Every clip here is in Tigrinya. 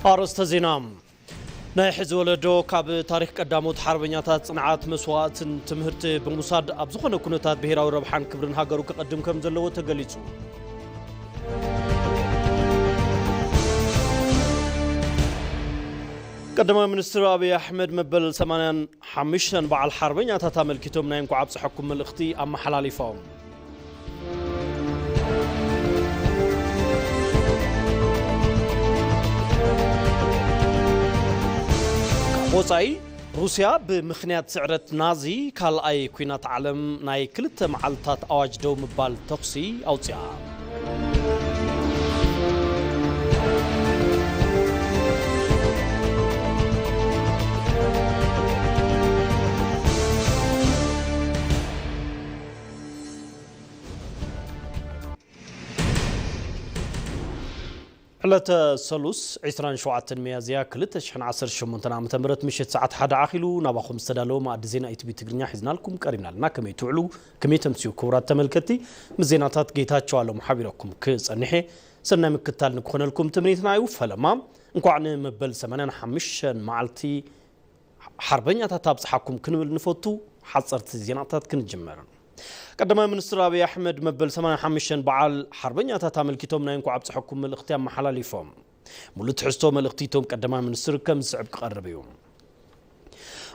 ኣርእስተ ዜና። ናይ ሕዚ ወለዶ ካብ ታሪኽ ቀዳሞት ሓርበኛታት ጽንዓት፣ መስዋእትን ትምህርቲ ብምውሳድ ኣብ ዝኾነ ኩነታት ብሄራዊ ረብሓን ክብርን ሃገሩ ክቐድም ከም ዘለዎ ተገሊጹ። ቀዳማይ ሚኒስትር ኣብይ ኣሕመድ መበል ሰማንያን ሓሙሽተን በዓል ሓርበኛታት ኣመልኪቶም ናይ እንኳዕ ኣብፀሐኩም መልእኽቲ ኣመሓላሊፎም። ካብ ወፃኢ፣ ሩስያ ብምኽንያት ስዕረት ናዚ ካልኣይ ኲናት ዓለም ናይ ክልተ መዓልታት ኣዋጅ ደው ምባል ተኹሲ ኣውፅኣ። ዕለተ ሰሉስ ዕስራን ሸውዓተን ሚያዝያ ክልተ ሽሕን ዓሰርተ ሸሞንተን ዓመተ ምህረት ምሽት ሰዓት ሓደ ዓኺሉ ናባኹም ዝተዳለወ መኣዲ ዜና ኢቲቪ ትግርኛ ሒዝናልኩም ቀሪብና ኣለና። ከመይ ትውዕሉ? ከመይ ተምስዩ? ክቡራት ተመልከትቲ፣ ምስ ዜናታት ጌታቸው ኣለሙ ሓቢረኩም ክጸንሕ እየ። ሰናይ ምክትታል ንክኾነልኩም ትምኒትና እዩ። ፈለማ እንኳዕ ንመበል ሰማንያን ሓሙሽተን መዓልቲ ሓርበኛታት ኣብጽሓኩም ክንብል ንፈቱ። ሓጸርቲ ዜናታት ክንጅምር። ቀዳማይ ሚኒስትር ኣብይ ኣሕመድ መበል ሰማንያን ሓሙሽተን በዓል ሓርበኛታት ኣመልኪቶም ናይ እንኳዕ ኣብጽሐኩም መልእኽቲ ኣመሓላሊፎም። ሙሉእ ትሕዝቶ መልእኽቲ እቶም ቀዳማይ ሚኒስትር ከም ዝስዕብ ክቐርብ እዩ።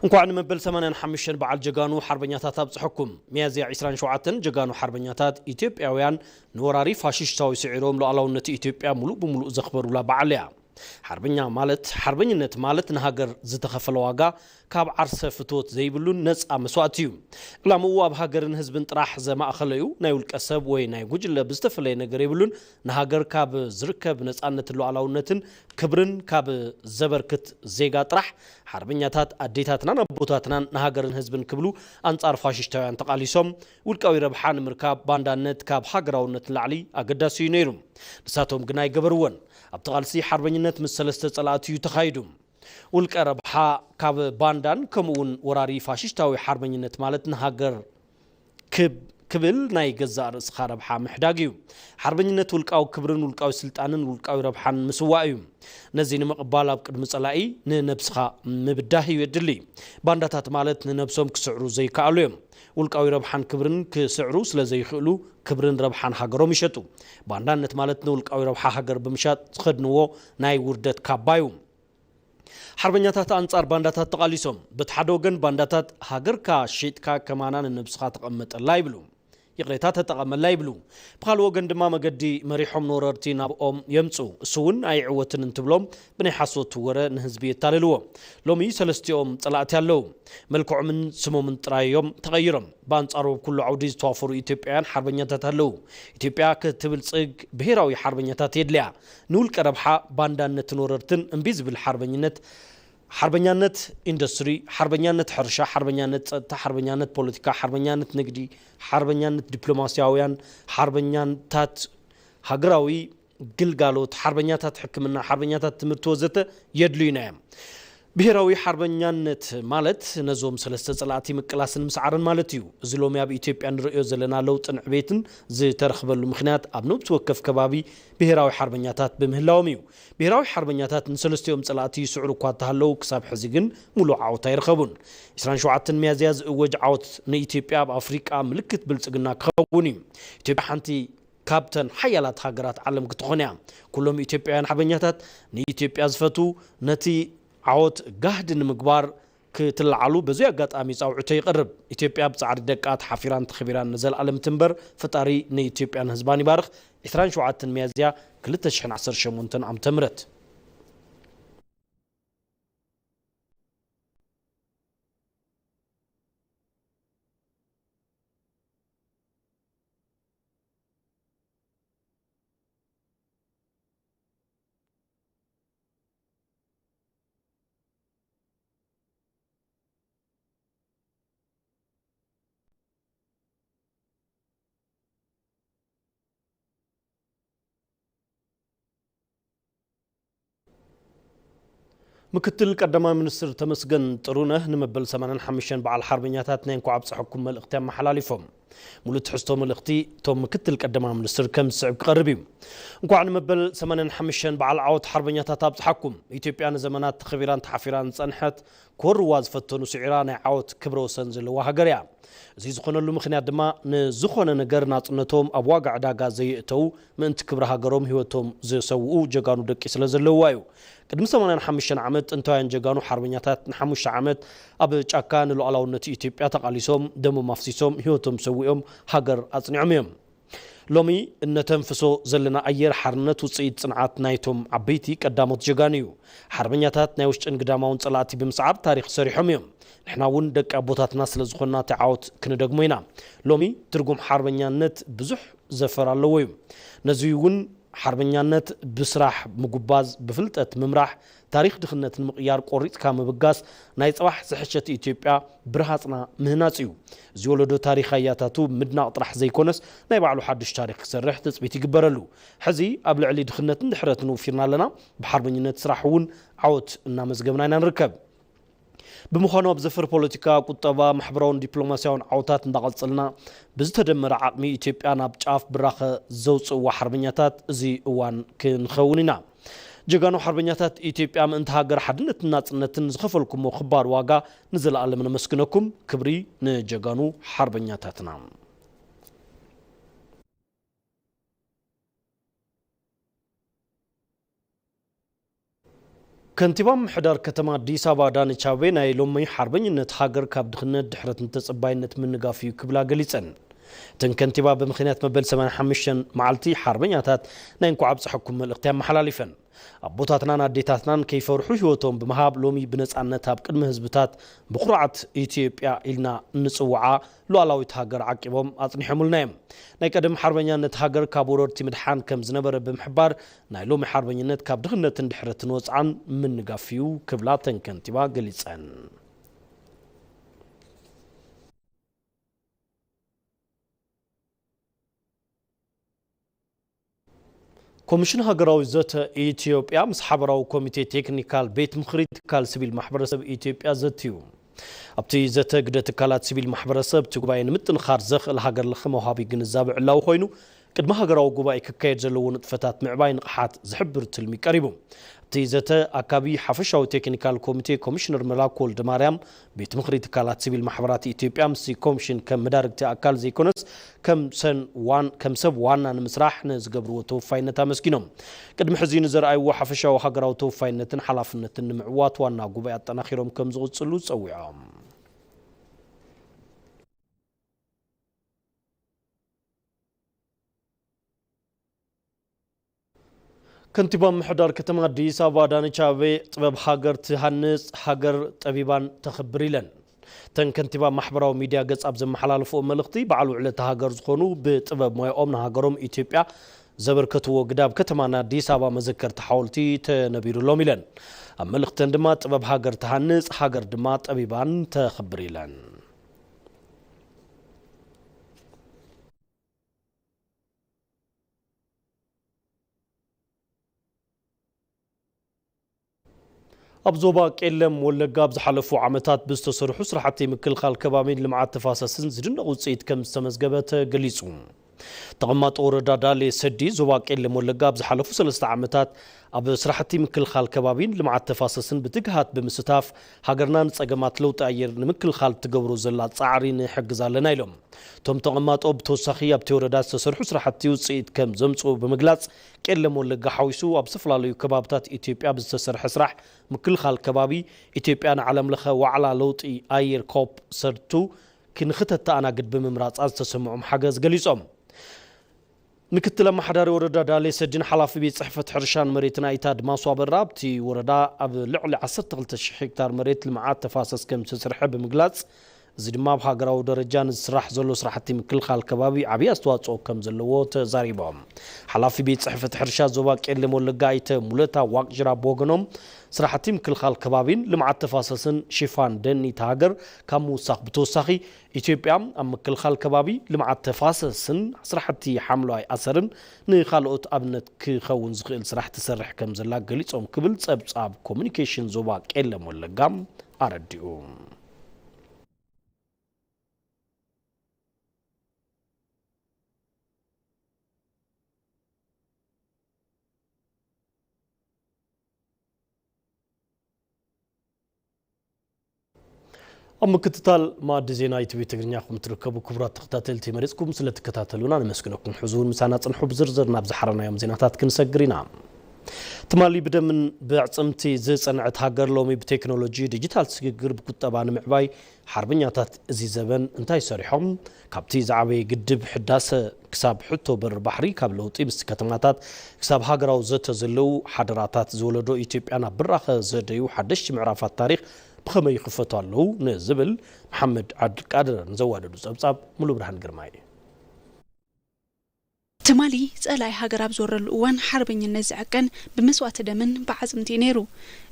እንኳዕ ንመበል ሰማንያን ሓሙሽተን በዓል ጀጋኑ ሓርበኛታት ኣብጽሐኩም። ሚያዝያ ዕስራን ሸውዓተን ጀጋኑ ሓርበኛታት ኢትዮጵያውያን ንወራሪ ፋሽስታዊ ስዒሮም ሉዓላውነት ኢትዮጵያ ሙሉእ ብሙሉእ ዘኽበሩላ በዓል እያ። ሓርበኛ ማለት፣ ሓርበኝነት ማለት ንሃገር ዝተኸፈለ ዋጋ ካብ ዓርሰ ፍትወት ዘይብሉን ነጻ መስዋእቲ እዩ። ዕላምኡ ኣብ ሃገርን ህዝብን ጥራሕ ዘማእኸለ እዩ። ናይ ውልቀ ሰብ ወይ ናይ ጉጅለ ብዝተፈለየ ነገር የብሉን። ንሃገር ካብ ዝርከብ ነጻነትን ሉዓላውነትን ክብርን ካብ ዘበርክት ዜጋ ጥራሕ፣ ሓርበኛታት ኣዴታትናን ኣቦታትናን ንሃገርን ህዝብን ክብሉ ኣንጻር ፋሽስታውያን ተቓሊሶም ውልቃዊ ረብሓ ንምርካብ ባንዳነት ካብ ሃገራውነት ንላዕሊ ኣገዳሲ እዩ ነይሩ። ንሳቶም ግን ኣይገበርዎን። ኣብቲ ቃልሲ ሓርበኝነት ምስ ሰለስተ ጸላእቲ እዩ ተኻይዱ። ውልቀ ረብሓ ካብ ባንዳን ከምኡ እውን ወራሪ ፋሽስታዊ ሓርበኝነት ማለት ንሃገር ክብ-፣ ክብል ናይ ገዛእ ርእስኻ ረብሓ ምሕዳግ እዩ። ሓርበኝነት ውልቃዊ ክብርን ውልቃዊ ስልጣንን ውልቃዊ ረብሓን ምስዋእ እዩ። ነዚ ንምቕባል ኣብ ቅድሚ ጸላኢ ንነብስኻ ምብዳህ እዩ የድሊ። ባንዳታት ማለት ንነብሶም ክስዕሩ ዘይከኣሉ እዮም። ውልቃዊ ረብሓን ክብርን ክስዕሩ ስለ ዘይኽእሉ ክብርን ረብሓን ሃገሮም ይሸጡ። ባንዳነት ማለት ንውልቃዊ ረብሓ ሃገር ብምሻጥ ዝኸድንዎ ናይ ውርደት ካባ እዩ። ሓርበኛታት ኣንጻር ባንዳታት ተቓሊሶም። በቲ ሓደ ወገን ባንዳታት ሃገርካ ሸይጥካ ከማና ንነብስኻ ተቐመጠላ ይብሉ። ይቕሬታ ተጠቐመላ ይብሉ። ብኻልእ ወገን ድማ መገዲ መሪሖም ንወረርቲ ናብኦም የምጹ። እሱ እውን ኣይዕወትን እንትብሎም ብናይ ሓሶት ወረ ንህዝቢ የታልልዎ። ሎሚ ሰለስቲኦም ጸላእቲ ኣለዉ። መልክዖምን ስሞምን ጥራይ እዮም ተቐይሮም። ብኣንጻሩ ኣብ ኩሉ ዓውዲ ዝተዋፈሩ ኢትዮጵያውያን ሓርበኛታት ኣለዉ። ኢትዮጵያ ክትብልጽግ ብሄራዊ ሓርበኛታት የድልያ። ንውልቀ ረብሓ፣ ባንዳነትን ወረርትን እምቢ ዝብል ሓርበኝነት፣ ሓርበኛነት ኢንዱስትሪ፣ ሓርበኛነት ሕርሻ፣ ሓርበኛነት ጸጥታ፣ ሓርበኛነት ፖለቲካ፣ ሓርበኛነት ንግዲ፣ ሓርበኛነት ዲፕሎማስያውያን፣ ሓርበኛታት ሃገራዊ ግልጋሎት፣ ሓርበኛታት ሕክምና፣ ሓርበኛታት ትምህርቲ ወዘተ የድልዩና እዮም። ብሄራዊ ሓርበኛነት ማለት ነዞም ሰለስተ ጸላእቲ ምቅላስን ምስዓርን ማለት እዩ። እዚ ሎሚ ኣብ ኢትዮጵያ ንርእዮ ዘለና ለውጥን ዕቤትን ዝተረኽበሉ ምኽንያት ኣብ ነብሲ ወከፍ ከባቢ ብሄራዊ ሓርበኛታት ብምህላዎም እዩ። ብሄራዊ ሓርበኛታት ንሰለስቲኦም ጸላእቲ ይስዕሩ እኳ እንተሃለዉ፣ ክሳብ ሕዚ ግን ሙሉእ ዓወት ኣይረኸቡን። ዕስራን ሸውዓተን ሚያዝያ ዝእወጅ ዓወት ንኢትዮጵያ ኣብ ኣፍሪቃ ምልክት ብልጽግና ክኸውን እዩ። ኢትዮጵያ ሓንቲ ካብተን ሓያላት ሃገራት ዓለም ክትኾን እያ። ኩሎም ኢትዮጵያውያን ሓርበኛታት ንኢትዮጵያ ዝፈትዉ ነቲ ዓወት ጋህዲ ንምግባር ክትለዓሉ በዚ ኣጋጣሚ ጻውዕቶ ይቐርብ። ኢትዮጵያ ብጻዕሪ ደቃ ተሓፊራን ተኸቢራን ንዘለኣለም ትንበር። ፈጣሪ ንኢትዮጵያን ህዝባን ይባርኽ። ዕስራን ሸውዓተን ሚያዝያ ክልተ ሽሕን ዓሰርተ ሸሞንተን ዓመተ ምህረት። ምክትል ቀዳማይ ሚኒስትር ተመስገን ጥሩነህ ንመበል ሰማንያን ሓሙሽተን በዓል ሓርበኛታት ናይ እንኳዕ ኣብፀሐኩም መልእኽቲ ኣመሓላሊፎም። ሙሉእ ትሕዝቶ መልእኽቲ እቶም ምክትል ቀዳማይ ሚኒስትር ከም ዝስዕብ ክቐርብ እዩ። እንኳዕ ንመበል ሰማንያን ሓሙሽተን በዓል ዓወት ሓርበኛታት ኣብጽሓኩም። ኢትዮጵያ ንዘመናት ተኸቢራን ተሓፊራን ዝጸንሐት፣ ክወርዋ ዝፈተኑ ስዒራ ናይ ዓወት ክብረ ወሰን ዘለዋ ሃገር እያ። እዚ ዝኾነሉ ምኽንያት ድማ ንዝኾነ ነገር ናጽነቶም ኣብ ዋጋ ዕዳጋ ዘየእተዉ፣ ምእንቲ ክብሪ ሃገሮም ህይወቶም ዝሰውኡ ጀጋኑ ደቂ ስለ ዘለውዋ እዩ። ቅድሚ ሰማንያን ሓሙሽተን ዓመት ጥንታውያን ጀጋኑ ሓርበኛታት ንሓሙሽተ ዓመት ኣብ ጫካ ንሉዓላውነት ኢትዮጵያ ተቓሊሶም፣ ደሞም ኣፍሲሶም፣ ህይወቶም ሰዊኦም ሃገር ኣጽኒዖም እዮም። ሎሚ እነተንፍሶ ዘለና ኣየር ሓርነት ውጽኢት ጽንዓት ናይቶም ዓበይቲ ቀዳሞት ጀጋኑ እዩ። ሓርበኛታት ናይ ውሽጥን ግዳማውን ጸላእቲ ብምስዓር ታሪኽ ሰሪሖም እዮም። ንሕና እውን ደቂ ኣቦታትና ስለ ዝኾንና እቲ ዓወት ክንደግሞ ኢና። ሎሚ ትርጉም ሓርበኛነት ብዙሕ ዘፈር ኣለዎ እዩ። ነዚ እውን ሓርበኛነት ብስራሕ ምጉባዝ፣ ብፍልጠት ምምራሕ፣ ታሪኽ ድኽነት ንምቕያር ቆሪጽካ ምብጋስ፣ ናይ ጽባሕ ዝሕሸት ኢትዮጵያ ብርሃጽና ምህናጽ እዩ። እዚ ወለዶ ታሪኽ ኣያታቱ ምድናቕ ጥራሕ ዘይኮነስ፣ ናይ ባዕሉ ሓድሽ ታሪኽ ክሰርሕ ትጽቢት ይግበረሉ። ሕዚ ኣብ ልዕሊ ድኽነትን ድሕረትን ወፊርና ኣለና። ብሓርበኝነት ስራሕ እውን ዓወት እናመዝገብና ኢና ንርከብ። ብምዃኑ ኣብ ዘፈር ፖለቲካ፣ ቁጠባ፣ ማሕበራውን ዲፕሎማስያውን ዓወታት እንዳቐጸልና፣ ብዝተደመረ ዓቕሚ ኢትዮጵያ ናብ ጫፍ ብራኸ ዘውጽእዋ ሓርበኛታት እዚ እዋን ክንኸውን ኢና። ጀጋኑ ሓርበኛታት ኢትዮጵያ ምእንቲ ሃገር ሓድነትን ናጽነትን ዝኸፈልኩሞ ክባር ዋጋ ንዘለኣለም ነመስግነኩም። ክብሪ ንጀጋኑ ሓርበኛታትና። ከንቲባ ምምሕዳር ከተማ ኣዲስ ኣበባ ኣዳነች ኣቤቤ ናይ ሎሚ ሓርበኝነት ሃገር ካብ ድኽነት ድሕረትን ተጸባይነት ምንጋፍ እዩ ክብላ ገሊጸን። እተን ከንቲባ ብምኽንያት መበል ሰማንያን ሓሙሽተን መዓልቲ ሓርበኛታት ናይ እንኳዕ ኣብጽሐኩም መልእኽቲ ኣመሓላሊፈን። ኣቦታትናን ኣዴታትናን ከይፈርሑ ህይወቶም ብምሃብ ሎሚ ብነጻነት ኣብ ቅድሚ ህዝብታት ብኩርዓት ኢትዮጵያ ኢልና እንጽውዓ ሉዓላዊት ሃገር ዓቂቦም ኣጽኒሖምልና እዮም። ናይ ቀደም ሓርበኛነት ሃገር ካብ ወረርቲ ምድሓን ከም ዝነበረ ብምሕባር፣ ናይ ሎሚ ሓርበኝነት ካብ ድኽነትን ድሕረትን ወጽዓን ምንጋፍ እዩ ክብላ እተን ከንቲባ ገሊጸን። ኮሚሽን ሃገራዊ ዘተ ኢትዮጵያ ምስ ሓበራዊ ኮሚቴ ቴክኒካል ቤት ምኽሪ ትካል ሲቪል ማሕበረሰብ ኢትዮጵያ ዘትዩ። ኣብቲ ዘተ ግደ ትካላት ሲቪል ማሕበረሰብ እቲ ጉባኤ ንምጥንኻር ዘኽእል ሃገር ለኸ መውሃቢ ግንዛበ ዕላዊ ኮይኑ፣ ቅድሚ ሃገራዊ ጉባኤ ክካየድ ዘለዎ ንጥፈታት ምዕባይ ንቕሓት ዝሕብር ትልሚ ቀሪቡ። ኣብቲ ዘተ ኣካቢ ሓፈሻዊ ቴክኒካል ኮሚቴ ኮሚሽነር መላኩ ወልደማርያም፣ ቤት ምኽሪ ትካላት ሲቪል ማሕበራት ኢትዮጵያ ምስቲ ኮሚሽን ከም መዳርግቲ ኣካል ዘይኮነስ ከም ሰን ዋን-፣ ከም ሰብ ዋና ንምስራሕ ንዝገብርዎ ተወፋይነት ኣመስጊኖም። ቅድሚ ሕዚ ንዘርኣይዎ ሓፈሻዊ ሃገራዊ ተወፋይነትን ሓላፍነትን ንምዕዋት ዋና ጉባኤ ኣጠናኺሮም ከም ዝቕጽሉ ጸዊዖም። ከንቲባ ምምሕዳር ከተማ ኣዲስ ኣበባ ኣዳነች ኣቤቤ፣ ጥበብ ሃገር ትሃንጽ፣ ሃገር ጠቢባን ተኽብር ኢለን። እተን ከንቲባ ማሕበራዊ ሚድያ ገጽ ኣብ ዘመሓላለፍኦ መልእኽቲ፣ በዓል ውዕለታ ሃገር ዝኾኑ ብጥበብ ሞያኦም ንሃገሮም ኢትዮጵያ ዘበርከትዎ ግደ ኣብ ከተማና ኣዲስ ኣበባ መዘከርቲ ሓወልቲ ተነቢሩሎም ኢለን። ኣብ መልእኽተን ድማ ጥበብ ሃገር ትሃንጽ፣ ሃገር ድማ ጠቢባን ተኽብር ኢለን። ኣብ ዞባ ቄለም ወለጋ ኣብ ዝሓለፉ ዓመታት ብዝተሰርሑ ስራሕቲ ምክልኻል ከባቢን ልምዓት ተፋሰስን ዝድነቕ ውፅኢት ከም ዝተመዝገበ ተገሊፁ። ተቐማጦ ወረዳ ዳሌ ሰዲ ዞባ ቄለም ወለጋ ኣብ ዝሓለፉ ሰለስተ ዓመታት ኣብ ስራሕቲ ምክልኻል ከባቢን ልምዓት ተፋሰስን ብትግሃት ብምስታፍ ሃገርና ንፀገማት ለውጢ ኣየር ንምክልኻል ትገብሮ ዘላ ፃዕሪ ንሕግዝ ኣለና ኢሎም። እቶም ተቐማጦ ብተወሳኺ ኣብቲ ወረዳ ዝተሰርሑ ስራሕቲ ውፅኢት ከም ዘምፅኡ ብምግላፅ፣ ቄለም ወለጋ ሓዊሱ ኣብ ዝተፈላለዩ ከባብታት ኢትዮጵያ ብዝተሰርሐ ስራሕ ምክልኻል ከባቢ፣ ኢትዮጵያ ንዓለም ለኸ ዋዕላ ለውጢ ኣየር ኮፕ ሰርቱ ክንክተተኣናግድ ብምምራፃ ዝተሰምዖም ሓገዝ ገሊፆም። ምክትል ኣመሓዳሪ ወረዳ ዳሌ ሰዲን ሓላፊ ቤት ፅሕፈት ሕርሻን መሬትን ኣይተ ኣድማሱ ኣበራ፣ ኣብቲ ወረዳ ኣብ ልዕሊ ዓሰርተ ክልተ ሽሕ ሄክታር መሬት ልምዓት ተፋሰስ ከም ዝተሰርሐ ብምግላፅ፣ እዚ ድማ ኣብ ሃገራዊ ደረጃ ንዝስራሕ ዘሎ ስራሕቲ ምክልኻል ከባቢ ዓብዪ ኣስተዋፅኦ ከም ዘለዎ ተዛሪቦም። ሓላፊ ቤት ፅሕፈት ሕርሻ ዞባ ቄለም ወለጋ ኣይተ ሙለታ ዋቅጅራ ብወገኖም፣ ስራሕቲ ምክልኻል ከባቢን ልምዓት ተፋሰስን ሽፋን ደን እታ ሃገር ካብ ምውሳኽ ብተወሳኺ፣ ኢትዮጵያ ኣብ ምክልኻል ከባቢ፣ ልምዓት ተፋሰስን ስራሕቲ ሓምለዋይ ኣሰርን ንኻልኦት ኣብነት ክኸውን ዝኽእል ስራሕ ትሰርሕ ከም ዘላ ገሊጾም ክብል ጸብጻብ ኮሙኒኬሽን ዞባ ቄለም ወለጋ ኣረዲኡ። ኣብ ምክትታል ማዕዲ ዜና ኢቲቪ ትግርኛ ኹም ትርከቡ ክቡራት ተኸታተልቲ፣ መሪጽኩም ስለ ትከታተሉና ነመስግነኩም። ሕዚ እውን ምሳና ጽንሑ። ብዝርዝር ናብ ዝሓረናዮም ዜናታት ክንሰግር ኢና። ትማሊ ብደምን ብዕጽምቲ ዝጸንዐት ሃገር ሎሚ ብቴክኖሎጂ ዲጂታል ስግግር ብቁጠባ ንምዕባይ ሓርበኛታት እዚ ዘበን እንታይ ሰሪሖም? ካብቲ ዝዓበየ ግድብ ሕዳሰ ክሳብ ሕቶ በር ባሕሪ፣ ካብ ለውጢ ምስ ከተማታት ክሳብ ሃገራዊ ዘተ ዘለዉ ሓደራታት ዝወለዶ ኢትዮጵያ ናብ ብራኸ ዘደዩ ሓደሽቲ ምዕራፋት ታሪኽ ብኸመይ ይኽፈቱ ኣለዉ ንዝብል መሓመድ ዓብድልቃድር ንዘዋደዱ ጸብጻብ ሙሉ ብርሃን ግርማይ። ትማሊ ጸላኢ ሃገር ኣብ ዝወረሉ እዋን ሓርበኝነት ዝዕቀን ብመስዋእቲ ደምን ብዓጽምቲ እዩ ነይሩ።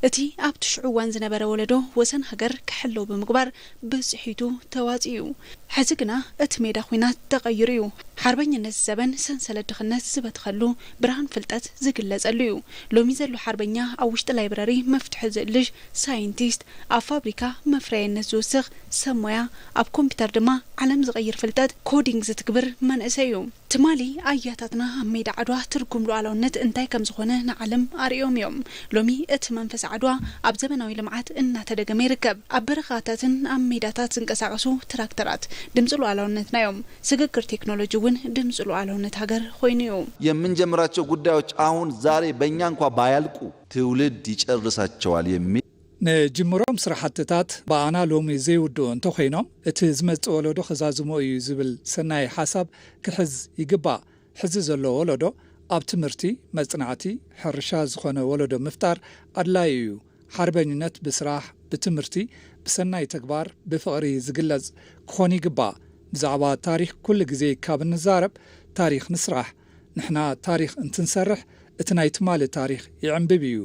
እቲ ኣብቲ ሽዑ እዋን ዝነበረ ወለዶ ወሰን ሃገር ክሕለው ብምግባር ብጽሒቱ ተዋጺኡ እዩ። ሕዚ ግና እቲ ሜዳ ኹናት ተቐይሩ እዩ። ሓርበኝነት ዘበን ሰንሰለት ድኽነት ዝበትኸሉ ብርሃን ፍልጠት ዝግለጸሉ እዩ። ሎሚ ዘሎ ሓርበኛ ኣብ ውሽጢ ላይብረሪ መፍትሒ ዝእልሽ ሳይንቲስት፣ ኣብ ፋብሪካ መፍረያይነት ዝውስኽ ሰብ ሞያ፣ ኣብ ኮምፒውተር ድማ ዓለም ዝቐይር ፍልጠት ኮዲንግ ዝትግብር መንእሰይ እዩ። ትማሊ ኣያታትና ኣብ ሜዳ ዓድዋ ትርጉም ሉዓላውነት እንታይ ከም ዝኾነ ንዓለም ኣርእዮም እዮም። ሎሚ እቲ መንፈስ ዓድዋ ኣብ ዘበናዊ ልምዓት እናተደገመ ይርከብ። ኣብ በረኻታትን ኣብ ሜዳታት ዝንቀሳቐሱ ትራክተራት ድምፂ ሉዓላውነትና እዮም። ስግግር ቴክኖሎጂ እውን ድምፂ ሉዓላውነት ሃገር ኮይኑ እዩ። የምንጀምራቸው ጉዳዮች አሁን ዛሬ በእኛ እንኳ ባያልቁ ትውልድ ይጨርሳቸዋል የሚል ንጅምሮም ስራሕትታት ብኣና ሎሚ ዘይውድኡ እንተኾይኖም፣ እቲ ዝመጽእ ወለዶ ከዛዝሞ እዩ ዝብል ሰናይ ሓሳብ ክሕዝ ይግባእ። ሕዚ ዘሎ ወለዶ ኣብ ትምህርቲ፣ መጽናዕቲ፣ ሕርሻ ዝኾነ ወለዶ ምፍጣር ኣድላዩ እዩ። ሓርበኝነት ብስራሕ፣ ብትምህርቲ፣ ብሰናይ ተግባር፣ ብፍቕሪ ዝግለጽ ክኾን ይግባእ። ብዛዕባ ታሪኽ ኩሉ ግዜ ካብ እንዛረብ፣ ታሪኽ ንስራሕ። ንሕና ታሪኽ እንትንሰርሕ፣ እቲ ናይ ትማሊ ታሪኽ ይዕንብብ እዩ።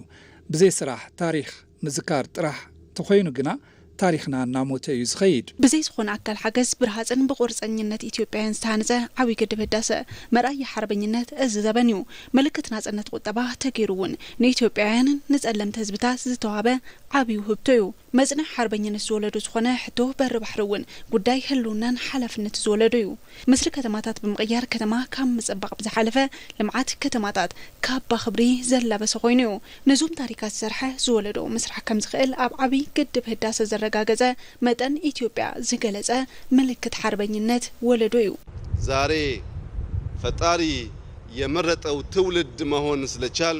ብዘይ ስራሕ ታሪኽ ምዝካር ጥራሕ እንተኾይኑ ግና፣ ታሪኽና እናሞተ እዩ ዝኸይድ። ብዘይ ዝኾነ ኣካል ሓገዝ፣ ብርሃጽን ብቑርጸኝነት ኢትዮጵያውያን ዝተሃንጸ ዓብዪ ግድብ ህዳሰ መርኣያ ሓርበኝነት እዚ ዘበን እዩ። ምልክት ናጽነት ቁጠባ ተገይሩ እውን ንኢትዮጵያውያንን ንጸለምቲ ህዝብታት ዝተዋህበ ዓብዪ ውህብቶ እዩ። መጽንሒ ሓርበኝነት ዝወለዶ ዝኾነ ሕቶ በሪ ባሕሪ እውን ጉዳይ ህልውናን ሓላፍነት ዝወለዶ እዩ። ምስሪ ከተማታት ብምቕያር ከተማ ካብ ምጽባቕ ብዝሓለፈ ልምዓት ከተማታት ካባ ክብሪ ዘላበሰ ኮይኑ እዩ። ነዞም ታሪካት ዝሰርሐ ዝወለዶ ምስራሕ ከም ዝኽእል ኣብ ዓብዪ ግድብ ህዳሰ ዘረጋገጸ መጠን ኢትዮጵያ ዝገለጸ ምልክት ሓርበኝነት ወለዶ እዩ። ዛሬ ፈጣሪ የመረጠው ትውልድ መሆን ስለቻል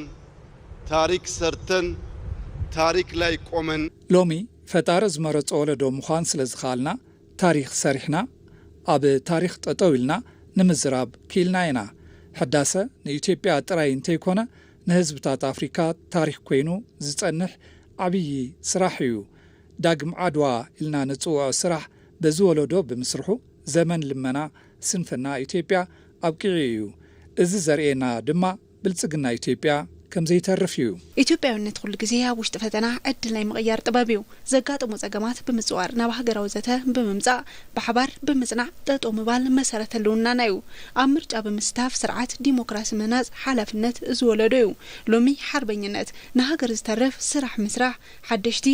ታሪክ ሰርተን ታሪክ ላይ ቆመን ሎሚ ፈጣሪ ዝመረጾ ወለዶ ምዃን ስለ ዝኸኣልና ታሪኽ ሰሪሕና ኣብ ታሪኽ ጠጠው ኢልና ንምዝራብ ክኢልና ኢና። ሕዳሰ ንኢትዮጵያ ጥራይ እንተይኮነ ንህዝብታት ኣፍሪካ ታሪኽ ኮይኑ ዝጸንሕ ዓብዪ ስራሕ እዩ። ዳግም ዓድዋ ኢልና ንጽውዖ ስራሕ በዚ ወለዶ ብምስርሑ ዘመን ልመና ስንፍና ኢትዮጵያ ኣብቂዑ እዩ። እዚ ዘርእየና ድማ ብልጽግና ኢትዮጵያ ከምዘይተርፍ እዩ። ኢትዮጵያውነት ኩሉ ግዜ ኣብ ውሽጢ ፈተና ዕድል ናይ ምቕያር ጥበብ እዩ። ዘጋጥሙ ጸገማት ብምጽዋር ናብ ሃገራዊ ዘተ ብምምጻእ ብሓባር ብምጽናዕ ጠጠው ምባል መሰረት ህልውናና እዩ። ኣብ ምርጫ ብምስታፍ ስርዓት ዲሞክራሲ ምህናጽ ሓላፍነት ዝወለዶ እዩ። ሎሚ ሓርበኝነት ንሃገር ዝተርፍ ስራሕ ምስራሕ፣ ሓደሽቲ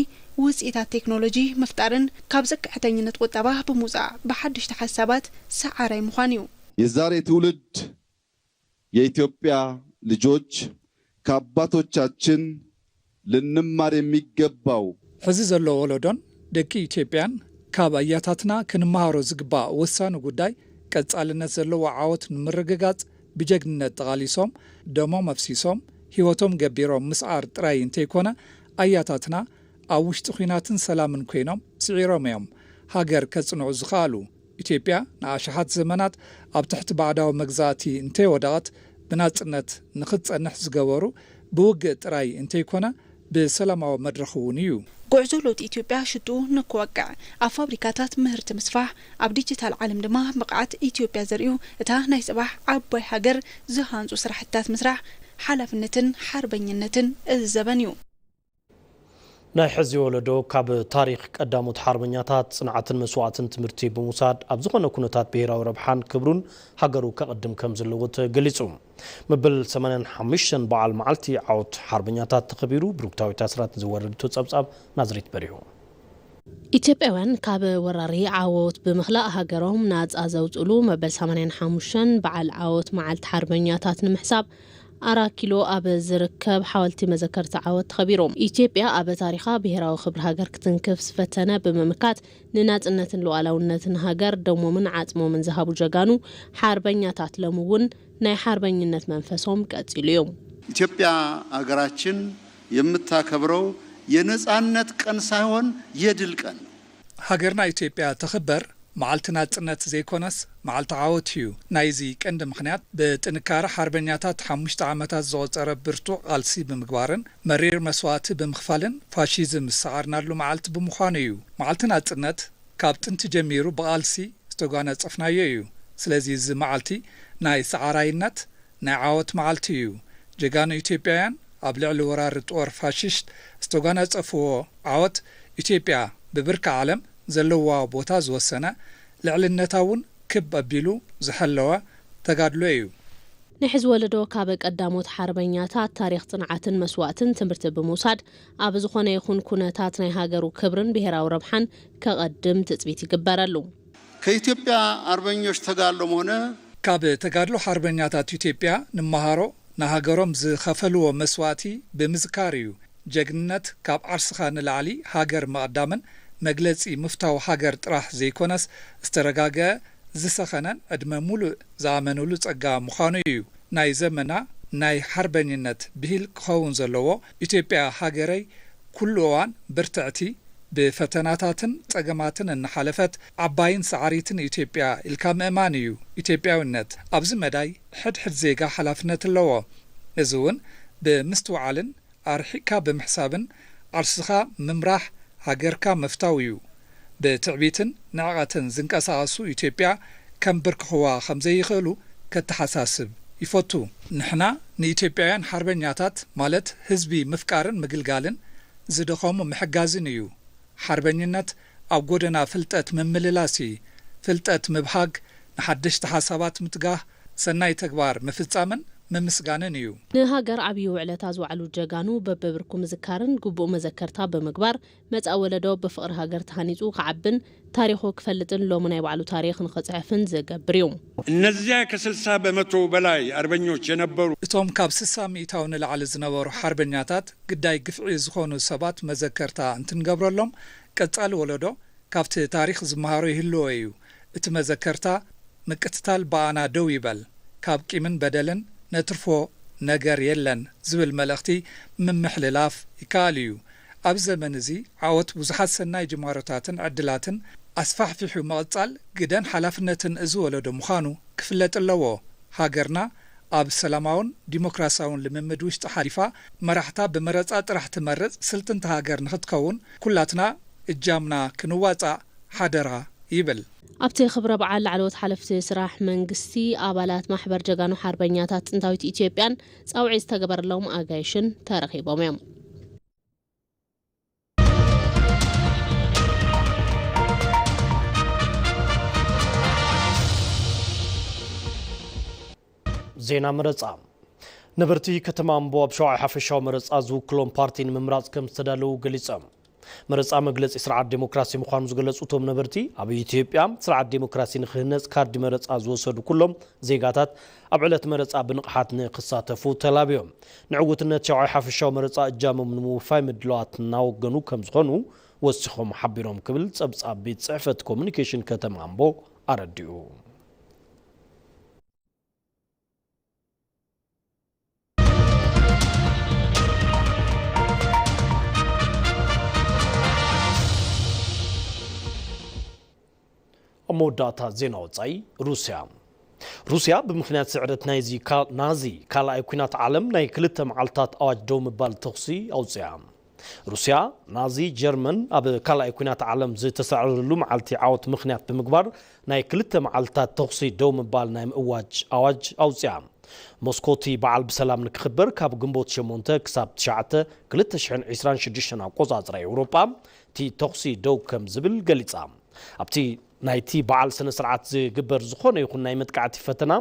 ውጽኢታት ቴክኖሎጂ ምፍጣርን ካብ ጽግዕተኝነት ቁጠባ ብምውጻእ ብሓደሽቲ ሓሳባት ሰዓራይ ምዃን እዩ። የዛሬ ትውልድ የኢትዮጵያ ልጆች ከአባቶቻችን ልንማር የሚገባው ሕዚ ዘሎ ወለዶን ደቂ ኢትዮጵያን ካብ ኣያታትና ክንመሃሮ ዝግባእ ወሳኒ ጉዳይ ቀጻልነት ዘለዎ ዓወት ንምርግጋጽ ብጀግንነት ተቓሊሶም ደሞም ኣፍሲሶም ህይወቶም ገቢሮም ምስዓር ጥራይ እንተይኮነ ኣያታትና ኣብ ውሽጢ ኲናትን ሰላምን ኮይኖም ስዒሮም እዮም ሃገር ከጽንዑ ዝኸኣሉ። ኢትዮጵያ ንኣሽሓት ዘመናት ኣብ ትሕቲ ባዕዳዊ መግዛእቲ እንተይወደቐት ብናጽነት ንኽትጸንሕ ዝገበሩ ብውግእ ጥራይ እንተይኮነ ብሰላማዊ መድረኽ እውን እዩ። ጉዕዞ ለውጢ ኢትዮጵያ ሽትኡ ንክወቅዕ ኣብ ፋብሪካታት ምህርቲ ምስፋሕ፣ ኣብ ዲጂታል ዓለም ድማ ብቕዓት ኢትዮጵያ ዘርእዩ እታ ናይ ጽባሕ ዓባይ ሃገር ዝሃንጹ ስራሕትታት ምስራሕ ሓላፍነትን ሓርበኝነትን እዚ ዘበን እዩ። ናይ ሕዚ ወለዶ ካብ ታሪኽ ቀዳሞት ሓርበኛታት ጽንዓትን መስዋእትን ትምህርቲ ብምውሳድ ኣብ ዝኾነ ኩነታት ብሄራዊ ረብሓን ክብሩን ሃገሩ ከቕድም ከም ዘለዎ ተገሊጹ። መበል ሰማንያን ሓሙሽተን በዓል መዓልቲ ዓወት ሓርበኛታት ተኸቢሩ። ብሩክታዊት ኣስራት ንዝወረደቶ ጸብጻብ ናዝሬት በሪሁ። ኢትዮጵያውያን ካብ ወራሪ ዓወት ብምኽላእ ሃገሮም ናጻ ዘውፅእሉ መበል ሰማንያን ሓሙሽተን በዓል ዓወት መዓልቲ ሓርበኛታት ንምሕሳብ ኣራት ኪሎ ኣብ ዝርከብ ሓወልቲ መዘከርቲ ዓወት ተኸቢሩ። ኢትዮጵያ ኣብ ታሪኻ ብሄራዊ ክብሪ ሃገር ክትንክፍ ዝፈተነ ብምምካት፣ ንናጽነትን ሉዓላውነትን ሃገር ደሞምን ዓጽሞምን ዝሃቡ ጀጋኑ ሓርበኛታት ሎሚ እውን ናይ ሓርበኝነት መንፈሶም ቀጺሉ እዩ። ኢትዮጵያ ሀገራችን የምታከብረው የነጻነት ቀን ሳይሆን የድል ቀን ነው። ሃገርና ኢትዮጵያ ተኽበር መዓልቲ ናጽነት ዘይኮነስ መዓልቲ ዓወት እዩ። ናይዚ ቀንዲ ምኽንያት ብጥንካረ ሓርበኛታት ሓሙሽተ ዓመታት ዘቖጸረ ብርቱዕ ቃልሲ ብምግባርን መሪር መስዋእቲ ብምኽፋልን ፋሺዝም ዝሰዓርናሉ መዓልቲ ብምዃኑ እዩ። መዓልቲ ናጽነት ካብ ጥንቲ ጀሚሩ ብቓልሲ ዝተጓናጸፍናዮ እዩ። ስለዚ እዚ መዓልቲ ናይ ሰዓራይነት ናይ ዓወት መዓልቲ እዩ። ጀጋኑ ኢትዮጵያውያን ኣብ ልዕሊ ወራሪ ጦር ፋሽስት ዝተጓናጸፍዎ ዓወት፣ ኢትዮጵያ ብብርኪ ዓለም ዘለዋ ቦታ ዝወሰነ፣ ልዕልነታ እውን ክብ ኣቢሉ ዝሐለወ ተጋድሎ እዩ። ንሕዚ ወለዶ ካብ ቀዳሞት ሓርበኛታት ታሪኽ ጽንዓትን መስዋእትን ትምህርቲ ብምውሳድ፣ ኣብ ዝኾነ ይኹን ኩነታት ናይ ሃገሩ ክብርን ብሄራዊ ረብሓን ከቐድም ትጽቢት ይግበረሉ። ከኢትዮጵያ ኣርበኞች ተጋድሎም ሆነ ካብ ተጋድሎ ሓርበኛታት ኢትዮጵያ ንመሃሮ፣ ንሃገሮም ዝኸፈልዎ መስዋእቲ ብምዝካር እዩ። ጀግንነት ካብ ዓርስኻ ንላዕሊ ሃገር ምቕዳምን መግለጺ ምፍታው ሃገር ጥራሕ ዘይኮነስ፣ ዝተረጋገአ፣ ዝሰኸነን ዕድመ ሙሉእ ዝኣመኑሉ ጸጋ ምዃኑ እዩ። ናይ ዘመና ናይ ሓርበኝነት ብሂል ክኸውን ዘለዎ፣ ኢትዮጵያ ሃገረይ ኩሉ እዋን ብርትዕቲ፣ ብፈተናታትን ጸገማትን እናሓለፈት ዓባይን ሰዓሪትን ኢትዮጵያ ኢልካ ምእማን እዩ ኢትዮጵያውነት። ኣብዚ መዳይ ሕድሕድ ዜጋ ሓላፍነት ኣለዎ። እዚ እውን ብምስትውዓልን ኣርሒቕካ ብምሕሳብን ዓርስኻ ምምራሕ ሃገርካ ምፍታው እዩ። ብትዕቢትን ንዕቐትን ዝንቀሳቐሱ ኢትዮጵያ ከንብርክኽዋ ከም ዘይኽእሉ ከተሓሳስብ ይፈቱ። ንሕና ንኢትዮጵያውያን ሓርበኛታት ማለት ህዝቢ ምፍቃርን ምግልጋልን ዝደኸሙ ምሕጋዝን እዩ። ሓርበኝነት ኣብ ጎደና ፍልጠት ምምልላስ እዩ። ፍልጠት ምብሃግ፣ ንሓደሽቲ ሓሳባት ምትጋህ፣ ሰናይ ተግባር ምፍጻምን ምምስጋንን እዩ። ንሃገር ዓብዪ ውዕለታ ዝወዓሉ ጀጋኑ በብብርኩ ምዝካርን ግቡእ መዘከርታ ብምግባር፣ መጻኢ ወለዶ ብፍቕሪ ሃገር ተሃኒጹ ክዓብን ታሪኹ ክፈልጥን ሎሚ ናይ ባዕሉ ታሪኽ ንኽጽሕፍን ዝገብር እዩ። እነዚያ ከስልሳ በመቶ በላይ አርበኞች የነበሩ እቶም ካብ ስሳ ሚእታዊ ንላዕሊ ዝነበሩ ሓርበኛታት ግዳይ ግፍዒ ዝኾኑ ሰባት መዘከርታ እንትንገብረሎም፣ ቀጻሊ ወለዶ ካብቲ ታሪኽ ዝመሃሮ ይህልዎ እዩ። እቲ መዘከርታ፣ ምቅትታል ብኣና ደው ይበል፣ ካብ ቂምን በደልን ነትርፎ ነገር የለን ዝብል መልእኽቲ ምምሕልላፍ ይከኣል እዩ። ኣብ ዘመን እዚ ዓወት ብዙሓት ሰናይ ጅማሮታትን ዕድላትን ኣስፋሕፊሑ ምቕጻል ግደን ሓላፍነትን እዚ ወለዶ ምዃኑ ክፍለጥ ኣለዎ። ሃገርና ኣብ ሰላማውን ዲሞክራሲያውን ልምምድ ውሽጢ ሓሊፋ፣ መራሕታ ብመረጻ ጥራሕ ትመርጽ ስልጥንቲ ሃገር ንኽትከውን ኩላትና እጃምና ክንዋጻእ ሓደራ ይብል። ኣብቲ ክብረ በዓል ላዕለዎት ሓለፍቲ ስራሕ መንግስቲ፣ ኣባላት ማሕበር ጀጋኑ ሓርበኛታት ጥንታዊት ኢትዮጵያን ጻውዒት ዝተገበረሎም ኣጋይሽን ተረኺቦም እዮም። ዜና መረጻ። ነበርቲ ከተማ ኣምቦ ኣብ ሸውዓይ ሓፈሻዊ መረጻ ዝውክሎም ፓርቲ ንምምራጽ ከም ዝተዳለዉ ገሊጾም። መረጻ መግለጺ ስርዓት ዴሞክራሲ ምዃኑ ዝገለጹ እቶም ነበርቲ፣ ኣብ ኢትዮጵያ ስርዓት ዴሞክራሲ ንክህነጽ ካርዲ መረጻ ዝወሰዱ ኩሎም ዜጋታት ኣብ ዕለት መረጻ ብንቕሓት ንክሳተፉ ተላብዮም። ንዕውትነት ሸውዓይ ሓፈሻዊ መረጻ እጃሞም ንምውፋይ ምድላዋት እናወገኑ ከም ዝኾኑ ወሲኾም ሓቢሮም ክብል ጸብጻብ ቤት ጽሕፈት ኮሙኒኬሽን ከተማ ኣምቦ ኣረዲኡ። ኣብ መወዳእታ ዜና ወጻኢ፣ ሩስያ። ሩስያ ብምኽንያት ስዕረት ናይዚ ካ-፣ ናዚ ካልኣይ ኲናት ዓለም ናይ ክልተ መዓልታት ኣዋጅ ደው ምባል ተኹሲ ኣውጽያ። ሩስያ፣ ናዚ ጀርመን ኣብ ካልኣይ ኲናት ዓለም ዝተሳዕረሉ መዓልቲ ዓወት ምኽንያት ብምግባር ናይ ክልተ መዓልታት ተኹሲ ደው ምባል ናይ ምእዋጅ ኣዋጅ ኣውጽያ። ሞስኮ እቲ በዓል ብሰላም ንክኽበር ካብ ግንቦት ሸሞንተ ክሳብ ትሽዓተ ክልተ ሽሕን ዕስራን ሽዱሽተን ኣቆጻጽራ ኤውሮጳ እቲ ተኹሲ ደው ከም ዝብል ገሊጻ። ኣብቲ ናይቲ በዓል ስነ ስርዓት ዝግበር ዝኾነ ይኹን ናይ መጥቃዕቲ ፈተና፣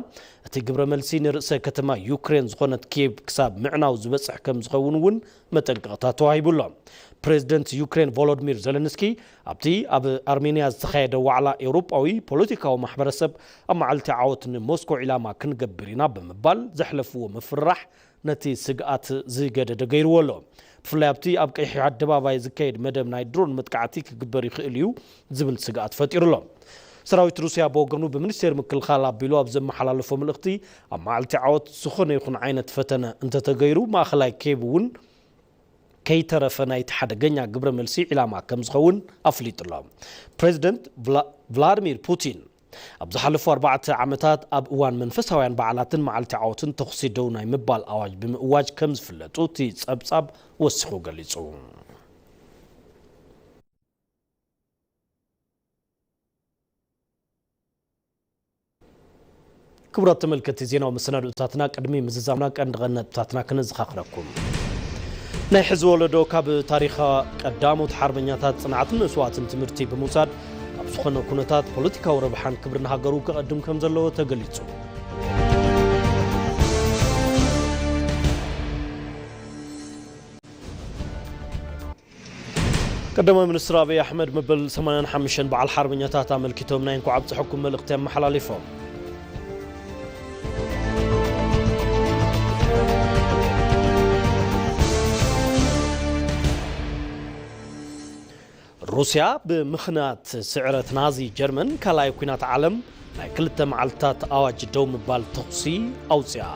እቲ ግብረ መልሲ ንርእሰ ከተማ ዩክሬን ዝኾነት ኪየቭ ክሳብ ምዕናው ዝበጽሕ ከም ዝኸውን እውን መጠንቀቕታ ተዋሂቡ ኣሎ። ፕሬዚደንት ዩክሬን ቮሎዲሚር ዜለንስኪ ኣብቲ ኣብ ኣርሜንያ ዝተኻየደ ዋዕላ ኤውሮጳዊ ፖለቲካዊ ማሕበረሰብ ኣብ መዓልቲ ዓወት ንሞስኮ ዒላማ ክንገብር ኢና ብምባል ዘሕለፍዎ ምፍርራሕ ነቲ ስግኣት ዝገደደ ገይርዎ ኣሎ። ብፍላይ ኣብቲ ኣብ ቀይሕ ኣደባባይ ዝካየድ መደብ ናይ ድሮን መጥቃዕቲ ክግበር ይኽእል እዩ ዝብል ስግኣት ፈጢሩ ኣሎ። ሰራዊት ሩስያ ብወገኑ፣ ብሚኒስቴር ምክልኻል ኣቢሉ ኣብ ዘመሓላለፎ መልእኽቲ፣ ኣብ መዓልቲ ዓወት ዝኾነ ይኹን ዓይነት ፈተነ እንተተገይሩ፣ ማእኸላይ ኬብ እውን ከይተረፈ ናይቲ ሓደገኛ ግብረ መልሲ ዒላማ ከም ዝኸውን ኣፍሊጡ ኣሎ። ፕሬዚደንት ቭላ-፣ ቭላድሚር ፑቲን፣ ኣብ ዝሓለፉ ኣርባዕተ ዓመታት ኣብ እዋን መንፈሳውያን በዓላትን መዓልቲ ዓወትን ተኹሲ ደው ናይ ምባል ኣዋጅ ብምእዋጅ ከም ዝፍለጡ እቲ ጸብጻብ ወሲኹ ገሊጹ። ክቡራት ተመልከትቲ ዜናዊ መሰናድኦታትና፣ ቅድሚ ምዝዛምና ቀንዲ ቀንዲ ነጥብታትና ክነዘኻኽረኩም። ናይ ሕዚ ወለዶ ካብ ታሪኻ ቀዳሞት ሓርበኛታት ጽንዓትን መስዋእትን ትምህርቲ ብምውሳድ፣ ኣብ ዝኾነ ኩነታት ፖለቲካዊ ረብሓን ክብርን ሃገሩ ከቐድም ከም ዘለዎ ተገሊጹ። ቀዳማይ ሚኒስትር ኣብይ ኣሕመድ መበል ሰማንያን ሓሙሽተን በዓል ሓርበኛታት ኣመልኪቶም ናይ እንኳዕ ኣብፀሐኩም መልእኽቲ ኣመሓላሊፎም። ሩስያ ብምኽንያት ስዕረት ናዚ ጀርመን ካልኣይ ኲናት ዓለም ናይ ክልተ መዓልትታት ኣዋጅ ደው ምባል ተኹሲ ኣውፅኣ።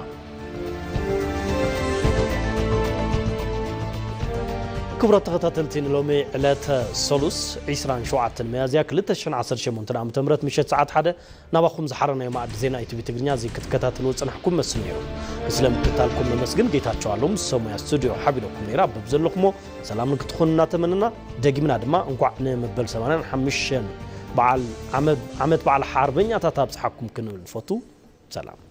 ክቡራት ተኸታተልቲ፣ ንሎሚ ዕለተ ሰሉስ ዒስራን ሸውዓተን ሚያዝያ ክልተ ሽሕን ዓሰርተ ሸሞንተን ዓመተ ምህረት ምሸት ሰዓት ሓደ ናባኹም ዝሓረናዮ መኣዲ ዜና ኢቲቪ ትግርኛ እዚ ክትከታተልዎ ዝጸናሕኩም መስል ነይሩ። ንስለ ምክትታልኩም ነመስግን። ጌታቸው ኣሎም ሰሙያ ስቱዲዮ ሓቢረኩም ነይራ። በብዘለኹሞ ሰላም ንክትኾኑ እናተመነና፣ ደጊምና ድማ እንኳዕ ንመበል ሰማንያን ሓሙሽተን በዓል ዓመ-፣ ዓመት በዓል ሓርበኛታት ኣብጽሓኩም ክንብል ንፈቱ። ሰላም።